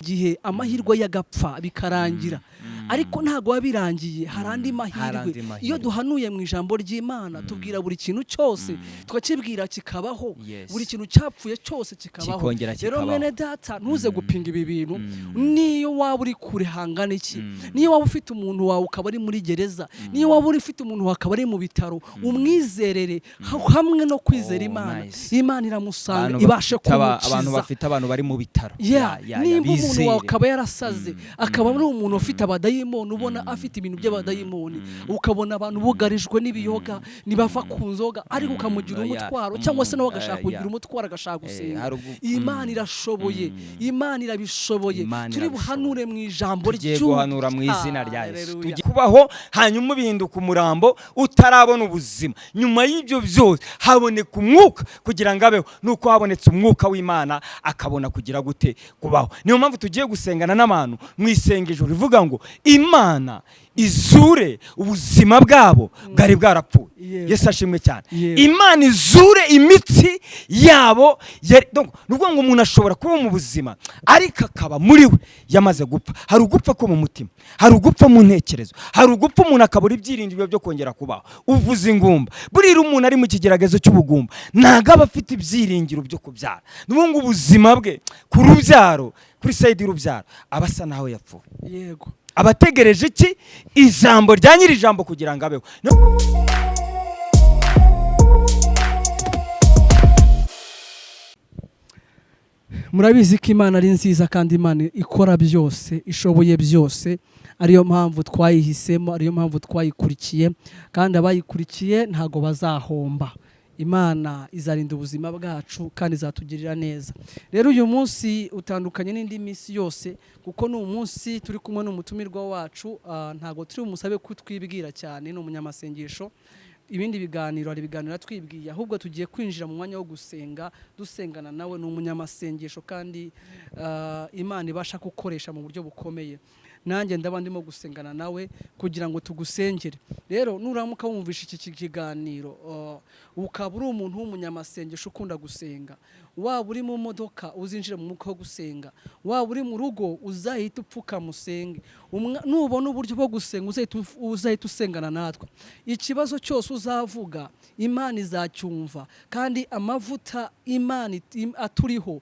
Gihe amahirwe y'agapfa bikarangira, ariko ntabwo biba birangiye, hari andi Hari mahirwe. andi mahirwe. Iyo duhanuye mu ijambo ry'Imana, tubwira buri kintu cyose, tukakibwira kikabaho. Buri kintu cyapfuye cyose kikabaho. Kikongera Rero, kikabaho. mwene data, ntuze gupinga ibi bintu. Niyo waba uri kure hangana iki, niyo waba ufite umuntu wawe ukaba ari muri gereza, niyo waba uri ufite umuntu wawe akaba ari mu bitaro, umwizerere hamwe no kwizera Oh, Imana. nice. Imana iramusanga, Abantu ibashe bafite abantu kumukiza. bafite abantu bari mu bitaro. Ya, Nimba umuntu wawe bizere. akaba yarasaze, akaba ari umuntu ufite abadayimoni, ubona afite ibintu by'abadayimoni, ukabona abantu bugarijwe n'ibiyoga, ntibava ku nzoga, ariko ukamugira umutwaro, cyangwa se nawe agashaka kugira umutwaro, agashaka gusenga, Hari Imana irashoboye, Imana irabishoboye. Imana Turi irabishoboye. buhanure mu ijambo Tugiye guhanura mu izina rya Yesu. Haleluya. Tugiye kubaho, hanyuma ubihinduka umurambo utarabona ubuzima. Nyuma y'ibyo byose haboneka umwuka kugira ngo abeho. Nuko habonetse umwuka w'Imana, akabona kugira gute? Kubaho. Niyo mpamvu tugiye gusengana n'abantu mu isengesho rivuga ngo Imana izure ubuzima bwabo bwari bwarapfuye. Yesu ashimwe cyane. Imana izure imitsi yabo donc, ni ukuvuga ngo umuntu ashobora kuba mu buzima, ariko akaba muri we yamaze gupfa. Hari ugupfa ko mu mutima, hari ugupfa mu ntekerezo, hari ugupfa umuntu akabura ibyiringiro byo kongera kubaho. Uvuze ingumba, buriya umuntu ari mu kigeragezo cy'ubugumba ntabwo aba afite ibyiringiro byo kubyara. Ni ukuvuga ngo ubuzima bwe ku rubyaro, kuri side y'urubyaro, aba asa naho yapfuye. Aba ategereje iki? Ijambo rya nyiri ijambo kugira ngo abeho. Murabizi ko Imana ari nziza, kandi Imana ikora byose, ishoboye byose. Ariyo mpamvu twayihisemo, ariyo mpamvu twayikurikiye, kandi abayikurikiye ntago bazahomba. Imana izarinda ubuzima bwacu kandi izatugirira neza. Rero uyu munsi utandukanye n'indi minsi yose, kuko ni umunsi turi kumwe n'umutumirwa wacu. Ntago turi bumusabe kutwibwira cyane, ni umunyamasengesho. Ibindi biganiro, hari ibiganiro twibwiye, ahubwo tugiye kwinjira mu mwanya wo gusenga, dusengana nawe. Ni umunyamasengesho kandi Imana ibasha gukoresha mu buryo bukomeye. Nanjye ndaba ndimo gusengana nawe kugira ngo tugusengere. Rero nuramuka wumvisha iki kiganiro, ukaba uri umuntu w'umunyamasengesho ukunda gusenga, waba uri mu modoka uzinjire mu mwuka wo gusenga, waba uri mu rugo uzahita upfukama usenge. Nubona uburyo bwo gusenga, uzahita usengana natwe. Ikibazo cyose uzavuga, Imana izacyumva, kandi amavuta Imana aturiho,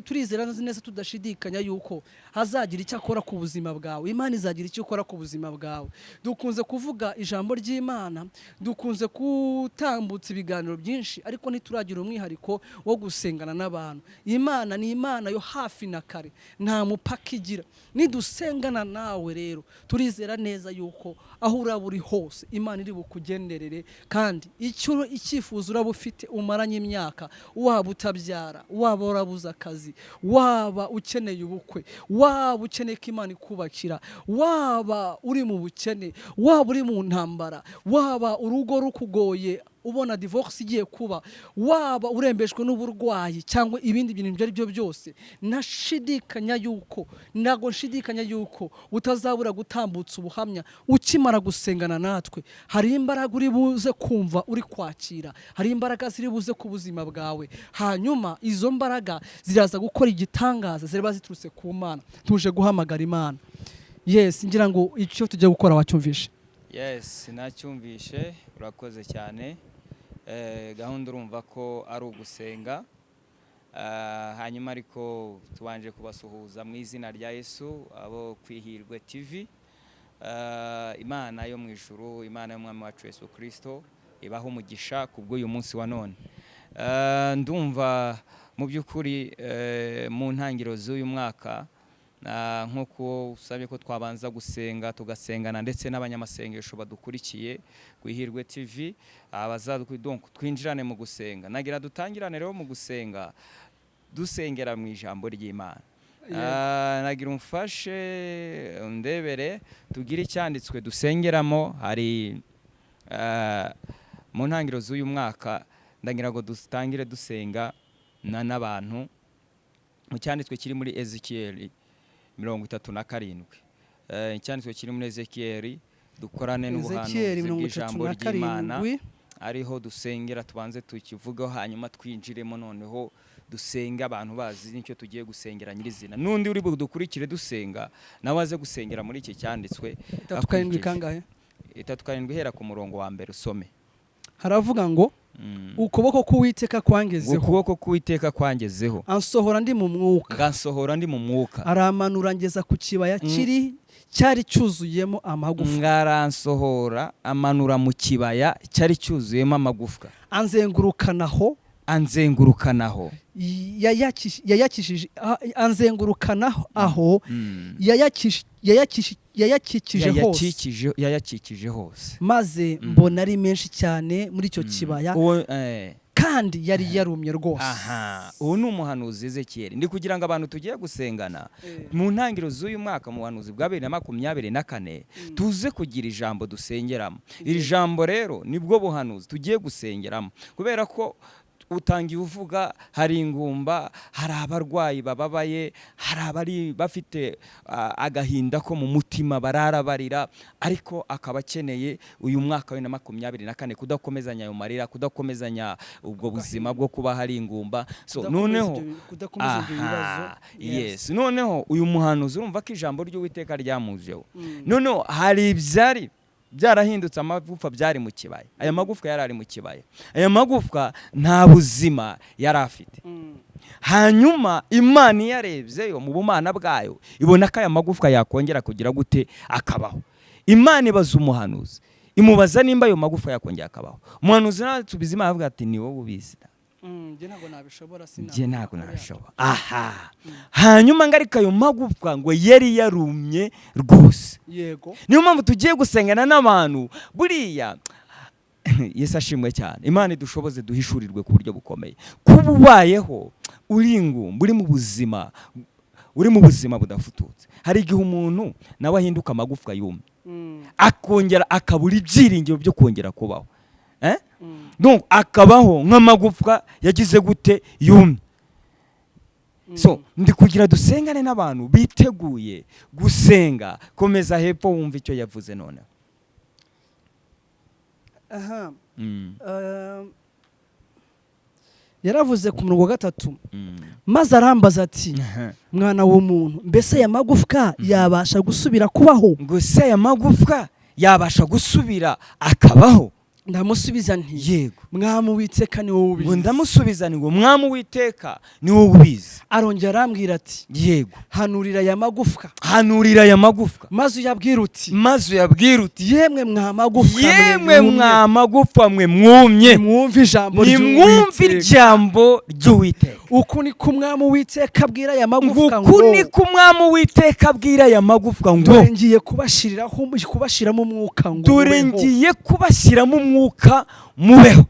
turizera neza tudashidikanya yuko hazagira icyo akora ku buzima bwawe. Imana izagira icyo ikora ku buzima bwawe. Dukunze kuvuga ijambo ry'Imana, dukunze gutambutsa ibiganiro byinshi, ariko ntituragira umwihariko wo gusengana n'abantu. Imana ni Imana yo hafi na kare, nta mupaka igira. Nidusengana nawe rero, turizera neza yuko aho uraba uri hose Imana iri bukugenderere, kandi icyo icyifuzo uraba ufite umaranye imyaka, waba utabyara, waba warabuze akazi, waba ukeneye ubukwe, waba ukeneye ko Imana ikubakira, waba uri mu bukene, waba uri mu ntambara, waba urugo rukugoye ubona divorce igiye kuba, waba urembejwe n'uburwayi cyangwa ibindi bintu ibyo ari byo byose, nashidikanya yuko, ntabwo nshidikanya yuko utazabura gutambutsa ubuhamya ukimara gusengana natwe. Hari imbaraga uri buze kumva uri kwakira, hari imbaraga ziri buze ku buzima bwawe, hanyuma izo mbaraga ziraza gukora igitangaza, ziraba ziturutse ku Mana. Tuje guhamagara Imana. Yes, ngira ngo icyo tujya gukora wacyumvishe. Yes, nacyumvishe, urakoze cyane. Gahunda urumva ko ari ugusenga. Hanyuma ariko tubanje kubasuhuza mu izina rya Yesu, abo Kwihirwe TV. Imana yo mu ijuru, Imana y'Umwami wacu Yesu Kristo, ibaho umugisha kubw'uyu munsi wa none. Ndumva mu by'ukuri mu ntangiriro z'uyu mwaka, nk'uko usabye ko twabanza gusenga, tugasengana ndetse n'abanyamasengesho badukurikiye ku Ihirwe TV, donc twinjirane mu gusenga. Nagira dutangirane rero mu gusenga, dusengera mu ijambo ry'Imana. Nagira umfashe ndebere tugire icyanditswe dusengeramo. Hari mu ntangiriro z'uyu mwaka, ndagira ngo dutangire dusenga n'abantu mu cyanditswe kiri muri Ezekiyeli 37. Icyanditswe kiri muri Ezekiyeli, dukorane Ezekiyeli n'ubuhanuzi mirongo itatu bw'ijambo na ry'Imana. karindwi. Ariho dusengera, tubanze tukivugeho, hanyuma twinjiremo, noneho dusenge abantu bazi n'icyo tugiye gusengera nyirizina. N'undi uri budukurikire dusenga nawe aze gusengera muri iki cyanditswe. 37 Akurikije. Kangahe? 37, ihera ku murongo wa mbere usome. Haravuga ngo: "Ukuboko k'Uwiteka kwangezeho, Ukuboko k'Uwiteka kwangezeho, ansohora ndi mu mwuka, ngansohora ndi mu mwuka, aramanura ngeza ku kibaya kiri cyari cyuzuyemo amagufa, ngaransohora amanura mu kibaya cyari cyuzuyemo amagufwa, anzengurukanaho, anzengurukanaho, anzengurukanaho aho, yayakikije hose, Yayakikije hose. Maze mbona ari menshi cyane muri icyo kibaya, Uwo, kandi yari yarumye rwose." Aha, uwo ni umuhanuzi Ezekiyeli. Ndi kugira ngo abantu tugiye gusengana mu ntangiriro z'uyu mwaka, mu buhanuzi bwa 2024, tuze kugira ijambo dusengeramo. Iri jambo rero nibwo buhanuzi tugiye gusengeramo, kubera ko utangiye uvuga hari ingumba, hari abarwayi bababaye, hari abari bafite agahinda ko mu mutima, barara barira, ariko akaba akeneye uyu mwaka wa 2024 kudakomezanya ayo marira, kudakomezanya ubwo buzima bwo kuba hari ingumba. So Kudakomeza noneho kudakomeza ibyo bibazo. Aha, yes, noneho uyu muhanuzi urumva ko ijambo ry'Uwiteka ryamujeho. Noneho hari ibyari byarahindutse amagufa byari mu kibaya. Aya magufwa yari ari mu kibaya, aya magufwa nta buzima yari afite. Hanyuma Imana iyarebyeyo mu bumana bwayo, ibona ko aya magufwa yakongera kugira gute? Akabaho. Imana ibaza umuhanuzi, imubaza nimba ayo magufwa yakongera akabaho. Umuhanuzi nawe asubiza Imana avuga ati: "Ni wowe ubizi." Njye ntabwo nabishobora. Njye ntabwo nabishobora. Aha hanyuma ngo ariko ayo magufwa ngo yari yarumye rwose. Niyo mpamvu tugiye gusengana n'abantu. Buriya Yesu ashimwe cyane. Imana idushoboze duhishurirwe ku buryo bukomeye. Kuba ubayeho uri ingumba, uri mu buzima budafututse, hari igihe umuntu nawe ahinduka amagufwa yumye, akongera akabura ibyiringiro byo kongera kubaho. Eh? Donc akabaho nk'amagufwa yagize gute? Yumye. So ndi kugira dusengane n'abantu biteguye gusenga. Komeza hepfo wumva icyo yavuze noneho. Aha. Yaravuze ku murongo wa gatatu: "Maze arambaza ati: 'Mwana w'umuntu, mbese aya magufwa yabasha gusubira kubaho?' Ngo se aya magufwa yabasha gusubira akabaho? Ndamusubiza nti: 'Mwami Uwiteka, ni wowe Ngo ubizi.' ndamusubiza ni ngo: 'Mwami Uwiteka, ni wowe ubizi.' Arongera arambwira ati: 'Hanurira aya magufwa, Hanurira aya magufwa, maze uyabwire uti: maze uyabwire uti: Yemwe mwa magufwa mwe Yemwe mwumye, mwa magufwa mwe mwumye, nimwumve ijambo nimwumve ry'Uwiteka. ijambo ry'Uwiteka. Uku ni ko Umwami Uwiteka abwira aya magufwa Ngo ngo: uku ni ko Umwami Uwiteka abwira aya magufwa ngo: Dore ngiye kubashiramo umwuka ngo Dore mubeho. ngiye kubashyiramo umwuka mubeho.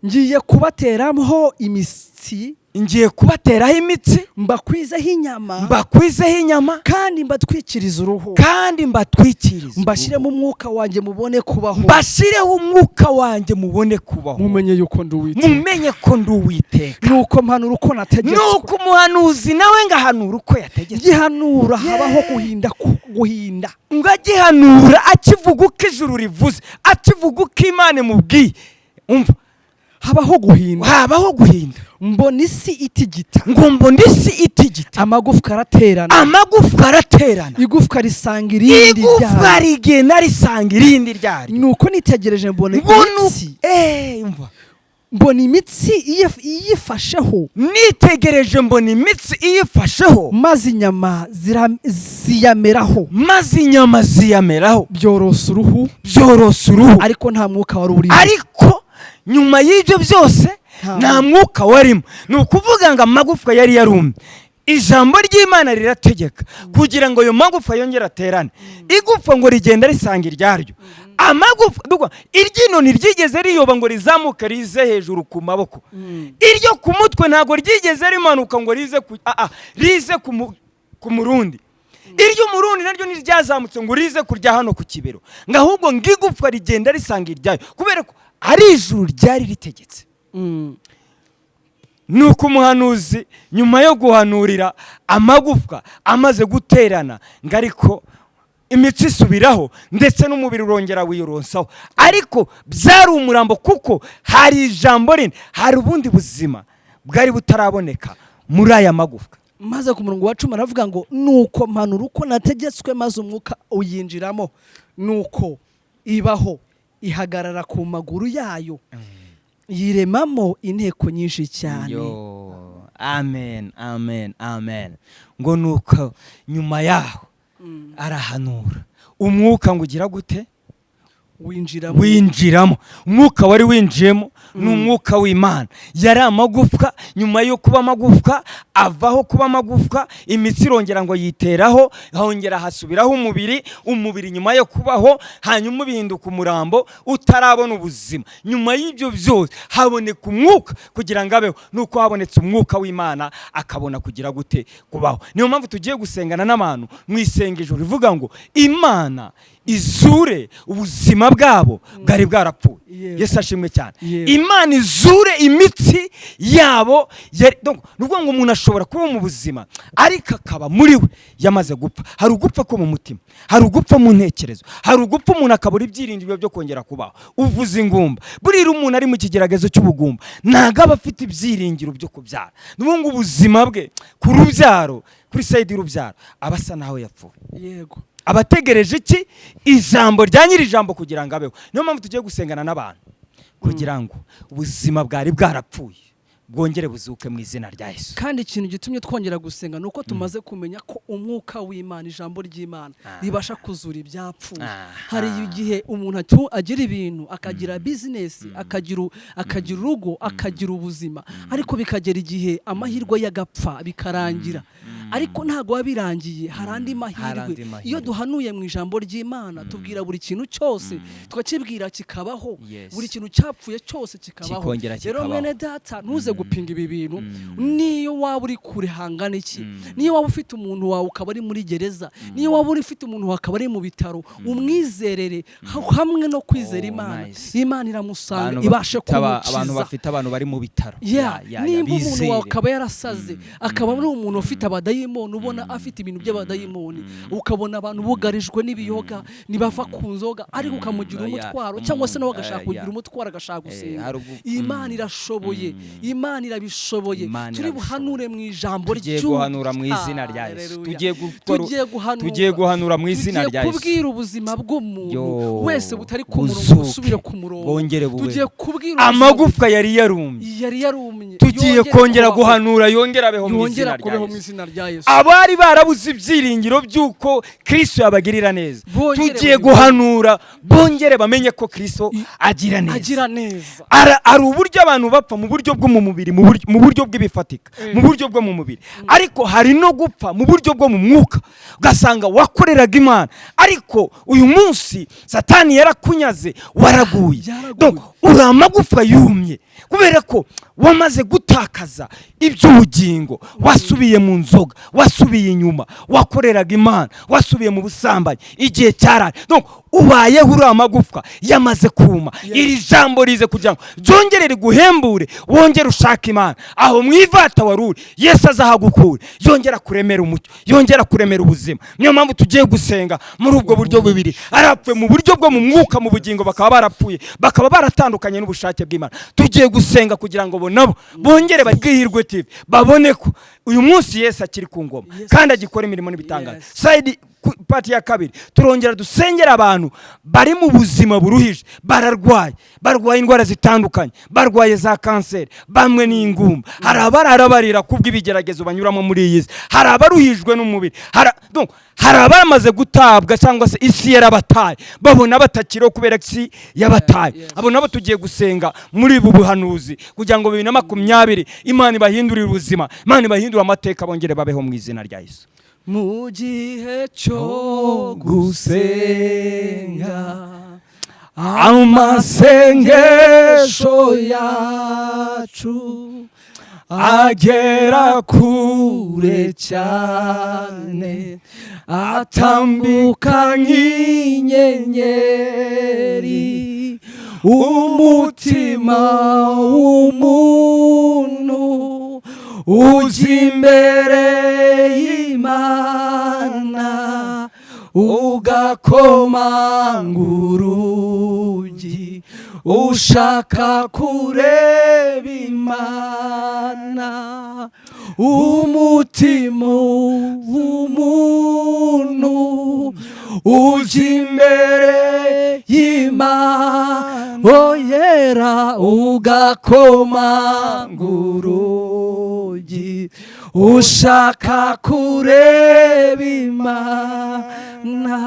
Ngiye kubateramo imitsi, Ngiye kubateraho imitsi, mbakwizeho inyama, mbakwizeho inyama, kandi mbatwikirize uruhu, kandi mbatwikirize, mbashyiremo umwuka wanjye mubone kubaho, mbashyireho umwuka wanjye mubone kubaho, mumenye yuko ndi Uwiteka.' Mumenye ko ndi Uwiteka." Nuko mpanura uko nategetswe. Nuko umuhanuzi nawe ngahanura uko yategetswe. Gihanura habaho guhinda. Ngo agihanura, akivuga uko ijuru rivuze, akivuga uko Imana imubwiye, umva, Habaho guhinda. Habaho guhinda. Mbona isi itigita. Ngo mbona isi itigita. Amagufwa araterana. Amagufwa araterana. Igufwa risanga irindi Igufwa ryayo. rigenda risanga irindi ryaryo. Nuko nitegereje mbona Ngo imitsi, umva, mbona imitsi iyifasheho, Nitegereje mbona imitsi iyifasheho, maze inyama ziyameraho, maze inyama ziyameraho, byorosa uruhu, byorosa uruhu, ariko nta mwuka wari urimo." Ariko nyuma y'ibyo byose nta mwuka warimo. Ni ukuvuga ngo amagufwa yari yarumye. Ijambo ry'Imana rirategeka kugira ngo ayo magufwa yongere aterane. Igufwa ngo rigenda risanga iryaryo. Amagufwa iryino ntiryigeze riyoba ngo rizamuke rize hejuru ku maboko. Iryo ku mutwe ntabwo ryigeze rimanuka ngo rize ku rize ku murundi. Iry'umurundi naryo ntiryazamutse ngo rize kurya hano ku kibero, ngo ahubwo ngo igufwa rigenda risanga iryayo, kubera ko ari ijuru ryari ritegetse. Nuko umuhanuzi nyuma yo guhanurira amagufwa amaze guterana, ngo ariko Imitsi isubiraho, ndetse n'umubiri urongera wiyoronsaho, ariko byari umurambo, kuko hari ijambo rindi, hari ubundi buzima bwari butaraboneka muri aya magufwa. Maze ku murongo wa 10 aravuga ngo: "Nuko mpanura uko nategetswe, maze umwuka uyinjiramo, nuko ibaho, ihagarara ku maguru yayo, yiremamo inteko nyinshi cyane." Yo, amen, amen, amen. Ngo nuko nyuma yaho arahanura, umwuka ngo ugira gute? Winjiramo. Winjiramo. Umwuka wari winjiyemo ni umwuka w'Imana. Yari amagufwa. Nyuma yo kuba amagufwa, avaho kuba amagufwa, imitsi irongera ngo yiteraho, hongera hasubiraho umubiri. Umubiri nyuma yo kubaho, hanyuma ubihinduka umurambo utarabona ubuzima. Nyuma y'ibyo byose haboneka umwuka kugira ngo abeho. Nuko habonetse umwuka w'Imana, akabona kugira gute? Kubaho. Niyo mpamvu tugiye gusengana n'abantu mu isengesho rivuga ngo Imana izure ubuzima bwabo bwari bwarapfuye. Yesu ashimwe cyane. Imana izure imitsi yabo donc, ni ukuvuga ngo umuntu ashobora kuba mu buzima, ariko akaba muri we yamaze gupfa. Hari ugupfa ko mu mutima, hari ugupfa mu ntekerezo, hari ugupfa umuntu akabura ibyiringiro byo kongera kubaho. Uvuze ingumba, buriya umuntu ari mu kigeragezo cy'ubugumba ntabwo aba afite ibyiringiro byo kubyara. Ni ukuvuga ngo ubuzima bwe ku rubyaro, kuri side y'urubyaro, aba asa naho yapfuye. Abategereje iki? Ijambo rya nyiri ijambo kugira ngo abeho. Niyo mpamvu tugiye gusengana n'abantu kugira ngo ubuzima bwari bwarapfuye bwongere buzuke mu izina rya Yesu. Kandi ikintu gitumye twongera gusenga ni uko tumaze kumenya ko umwuka w'Imana, ijambo ry'Imana, ribasha kuzura ibyapfuye. Hari igihe umuntu agira ibintu, akagira bizinesi, akagira urugo, akagira ubuzima, ariko bikagera igihe amahirwe y'agapfa, bikarangira. Ariko ntabwo biba birangiye, hari andi mahirwe. Andi mahirwe. Iyo duhanuye mu ijambo ry'Imana, tubwira buri kintu cyose, tukakibwira kikabaho. Buri kintu cyapfuye cyose kikabaho. Kikongera Rero kikabaho. mwene data, ntuze gupinga ibi bintu. Niyo waba uri kure hangana iki, niyo waba ufite umuntu wawe ukaba ari muri gereza, niyo waba uri ufite umuntu wawe akaba ari mu bitaro, umwizerere hamwe no kwizera Oh, Imana. nice. Imana iramusanga, Abantu ibashe abantu kumukiza. bafite abantu bari mu bitaro. Ya, Nimba umuntu bizere. wawe akaba yarasaze, akaba ari umuntu ufite abadayimoni, ubona afite ibintu by'abadayimoni, ukabona abantu bugarijwe n'ibiyoga, ntibava ku nzoga, ariko ukamugira umutwaro, cyangwa se nawe agashaka kugira umutwaro, agashaka gusenga, Imana irashoboye, Imana irabishoboye. Imana Turi irabishoboye. buhanure mu ijambo Tugiye guhanura mu izina rya Yesu. Haleluya. Tugiye Tugiye guhanura. Tugiye guhanura mu izina Tugiye rya Yesu. kubwira ubuzima bw'umuntu Yo, wese butari ku murongo buzuke, busubire ku murongo. bwongere bubeho. Tugiye kubwira ubuzima Amagufwa yari yarumye, yari yarumye tugiye yongere kongera kubaho. guhanura yongere abeho mu Yongera izina rya kubeho mu Yesu. izina rya Yesu. Abari barabuze ibyiringiro by'uko Kristo yabagirira neza, Bongere tugiye babibone. guhanura bongere bamenye ko Kristo agira neza. Agira neza. Hari uburyo abantu bapfa mu buryo bwo mu mubiri, mu buryo bw'ibifatika, mu buryo bwo mu mubiri, ariko hari no gupfa mu buryo bwo mu mwuka, ugasanga wakoreraga Imana, ariko uyu munsi Satani yarakunyaze, waraguye. Yaraguye. Donc, uri amagufa yumye kubera ko wamaze gutakaza iby'ubugingo, wasubiye mu nzoga, wasubiye inyuma, wakoreraga Imana wasubiye mu busambanyi, igihe cyaraye. Donc, ubayeho uri amagufwa yamaze kuma. Iri jambo rize kugira ngo ryongere riguhembure, wongere ushake Imana. Aho mu ivata wari uri, Yesu azahagukura, yongera kuremera umucyo, yongera kuremera ubuzima. Niyo mpamvu tugiye gusenga muri ubwo buryo bubiri: arapfuye mu buryo bwo mu mwuka, mu bugingo, bakaba barapfuye, bakaba baratandukanye n'ubushake bw'Imana. Tugiye gusenga kugira ngo bo nabo bongere babwihirwe TV, babone ko uyu munsi Yesu akiri ku ngoma kandi agikora imirimo n'ibitangaza. Side part ya kabiri, turongera dusengera abantu bari mu buzima buruhije, bararwaye, barwaye indwara zitandukanye, barwaye za kanseri, bamwe n'ingumba, hari abarara barira kubw'ibigeragezo banyuramo muri iyi si, hari abaruhijwe n'umubiri, donc, hari abamaze gutabwa cyangwa se isi yarabataye, babona batakiriho kubera ko isi yabataye. Abo nabo tugiye gusenga muri ubu buhanuzi kugira ngo 2020 Imana ibahindurire ubuzima, Imana ibahindure amateka, bongere babeho mu izina rya Yesu. Mu gihe cyo gusenga, Amasengesho yacu agera kure cyane, atambuka nk'inyenyeri. Umutima w'umuntu ujya imbere y'Imana. Ugakomanga urugi ushaka kureba Imana. Umutima w'umuntu ujya imbere y'Imana yera, ugakomanga urugi ushaka kureba Imana.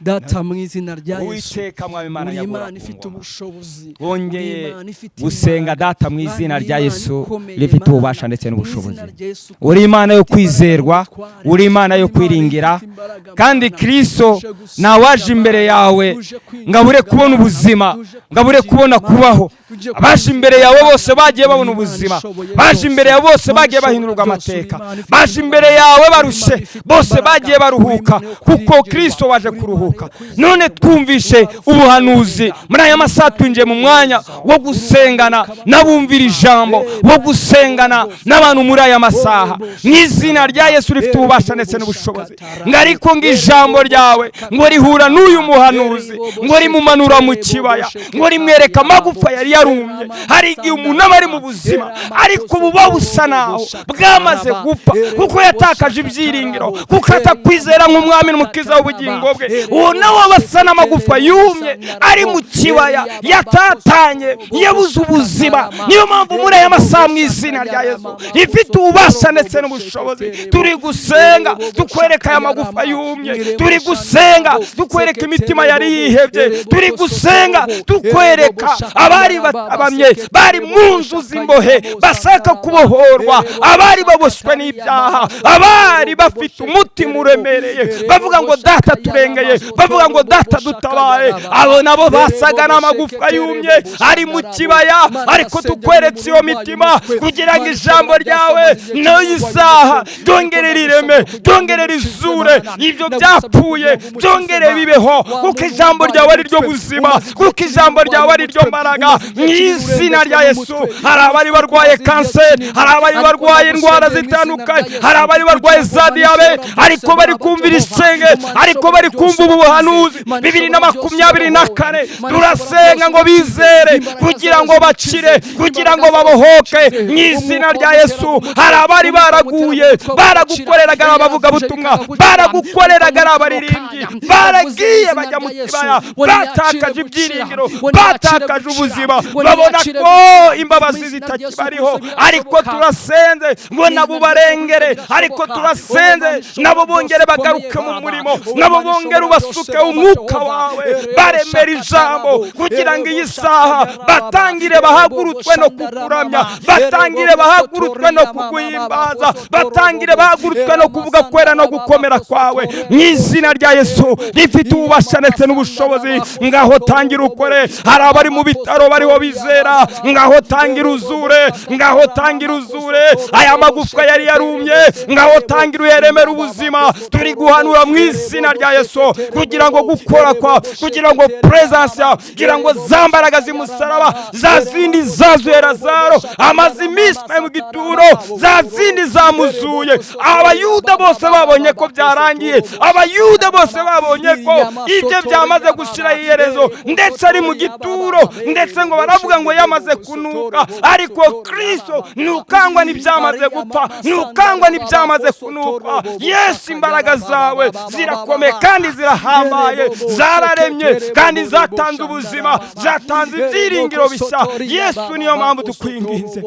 Data, mu izina rya Yesu, Uwiteka, Mwami Imana uri nyagura Imana ku ifite ngoma. ubushobozi, Wongeye uri Imana ifite gusenga, imbaraga. Data, mu izina Mana, rya uri Imana Yesu ikomeye, rifite Mana. ububasha ndetse Mu n'ubushobozi. izina rya Yesu, Uri Imana yo ufite imbaraga kwizerwa, n'ubutware. uri Imana yo Uri Imana kwiringira, ifite imbaraga, kandi Mana. Kristo Tuje gusenga, ntawaje imbere Mana. yawe Tuje ngo abure kwinginga, kubona Mana. ubuzima, Tuje ngo abure kubona kwinginga, Mana. kubaho. Tuje Abaje imbere kwinginga, yawe Mana. bose bagiye babona Uri Imana ubuzima, ishoboye baje byose. imbere yawe bose Mana bagiye ishobora bahindurwa byose, uri amateka, Imana ifite baje imbere imbaraga. yawe Uri barushe Imana ifite bose imbaraga. bagiye Uri baruhuka, Imana yo kuko kwiringirwa. Kristo waje Uri Imana yo kuruhuka. kwizerwa. None twumvishe Uri ubuhanuzi, muri aya masaha twinjiye mu mwanya wo gusengana n'abumvira ijambo, wo gusengana n'abantu muri aya masaha, mu izina rya Yesu rifite ububasha ndetse n'ubushobozi. Ngo ariko ngo ijambo ryawe ngo rihura n'uyu muhanuzi, ngo rimumanura mu kibaya, ngo rimwereka amagufa yari yarumye. Hari igihe umuntu aba ari mu buzima, ariko buba busa naho bwamaze gupfa, kuko yatakaje ibyiringiro, kuko atakwizera nk'umwami n'umukiza w'ubugingo bwe. Uwo nawe aba asa n'amagufa yumye ari mu kibaya, yatatanye, yabuze ubuzima. Niyo mpamvu muri aya masaha, mu izina rya Yesu rifite ububasha ndetse n'ubushobozi, turi gusenga tukwereka aya magufa yumye, turi gusenga tukwereka imitima yari yihebye, turi gusenga tukwereka abari batabamye, bari mu nzu z'imbohe bashaka kubohorwa, abari baboshywe n'ibyaha, abari bafite umutima uremereye bavuga ngo: "Data, turengeye", bavuga ngo: "Data, dutabaye". Abo nabo basaga n'amagufwa yumye ari mu kibaya, ariko tukweretse iyo mitima kugira ngo ijambo ryawe n'iyi saha ryongere rireme, ryongere rizure ibyo byapfuye, byongere bibeho, kuko ijambo ryawe ari ryo buzima, kuko ijambo ryawe ari ryo mbaraga. Mu izina rya Yesu, hari abari barwaye kanseri, hari abari barwaye indwara zitandukanye, hari abari barwaye za diyabete, ariko bari kumvira isenge, ariko bari kumva ubu buhanuzi 2024. Turasenga ngo bizere kugira ngo bakire, kugira ngo babohoke, mu izina rya Yesu. Hari abari baraguye, baragukoreraga ari abavugabutumwa, baragukoreraga ari abaririmbyi, baragiye bajya mu kibaya, batakaje ibyiringiro, batakaje ubuzima, babona ko imbabazi zitakibariho. Ariko turasenze ngo nabo barengere, ariko turasenze nabo bongere bagaruke mu murimo, nabo bongere ubasuke umwuka wawe, baremera ijambo kugira ngo iyi saha batangire bahagurutswe no kukuramya, batangire bahagurutswe no kuguhimbaza, batangire bahagurutswe no kuvuga kwera no gukomera kwawe, mu izina rya Yesu rifite ububasha ndetse n'ubushobozi. Ngaho tangira ukore. Hari abari mu bitaro bariho bizera, ngaho tangira uzure, ngaho tangira uzure aya magufwa yari yarumye, ngaho tangira uyaremere ubuzima. Turi guhanura mu izina rya Yesu kugira ngo gukora kwa, kugira ngo presence yawe, kugira ngo za mbaraga z'umusaraba, za zindi zazuye Lazaro amaze iminsi mu gituro, za zindi zamuzuye. Abayuda bose babonye ko byarangiye, Abayuda bose babonye ko ibyo byamaze gushyiraho iherezo, ndetse ari mu gituro, ndetse ngo baravuga ngo yamaze kunuka. Ariko Kristo ntukangwa n'ibyamaze gupfa, ntukangwa n'ibyamaze kunuka. Yesu, imbaraga zawe zirakomeye kandi zirahambaye, zararemye kandi zatanze ubuzima, zatanze ibyiringiro bishya. Yesu, niyo mpamvu tukwinginze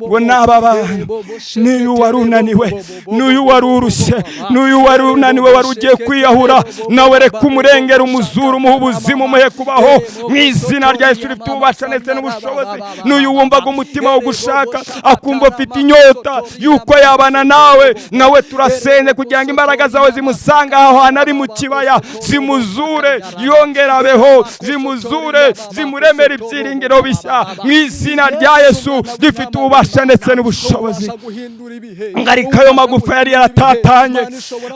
ngo n'aba bantu, n'uyu wari unaniwe, n'uyu wari urushye, n'uyu wari unaniwe wari ugiye kwiyahura, nawe reka umurengera, umuzuru, umuhe ubuzima, umuhe kubaho, mu izina rya Yesu rifite ububasha ndetse n'ubushobozi. N'uyu wumvaga umutima wo gushaka, akumva afite inyota yuko yabana nawe, nawe turasenze kugira ngo imbaraga zawe zimusanga aho hantu ari mu kibaya, zimuzure yongere abeho, zimuzure, zimuremere ibyiringiro bishya, mu izina rya Yesu rifite ububasha ndetse n'ubushobozi. Ngo ariko ayo magufa yari yaratatanye,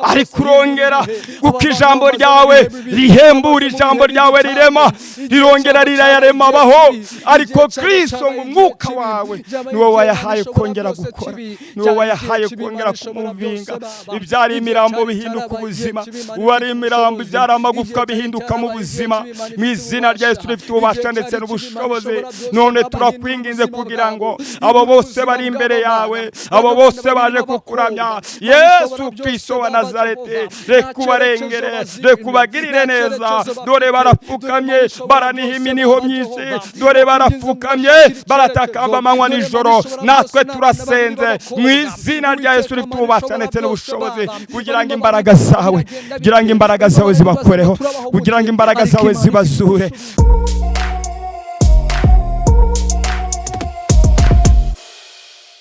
ariko urongera, kuko ijambo ryawe rihembura, ijambo ryawe rirema, rirongera rirayarema abaho. Ariko Kristo, ngo umwuka wawe niwo wayahaye kongera gukora, niwo wayahaye kongera kumuvinga, ibyari imirambo bihinduka ubuzima, uwari imirambo ibyari Ibyari amagufwa bihinduka mu buzima, mu izina rya Yesu rifite ububasha ndetse n'ubushobozi. None turakwinginze kugira ngo abo bose bari imbere yawe, abo bose baje kukuramya, Yesu Kristo wa Nazareti, reka ubarengere, reka ubagirire neza. Dore barapfukamye, baraniha iminiho myinshi, dore barapfukamye, baratakamba amanywa nijoro. Natwe turasenze mu izina rya Yesu rifite ububasha ndetse n'ubushobozi, kugira ngo imbaraga zawe zibakoreho, kugira ngo imbaraga zawe zibazure.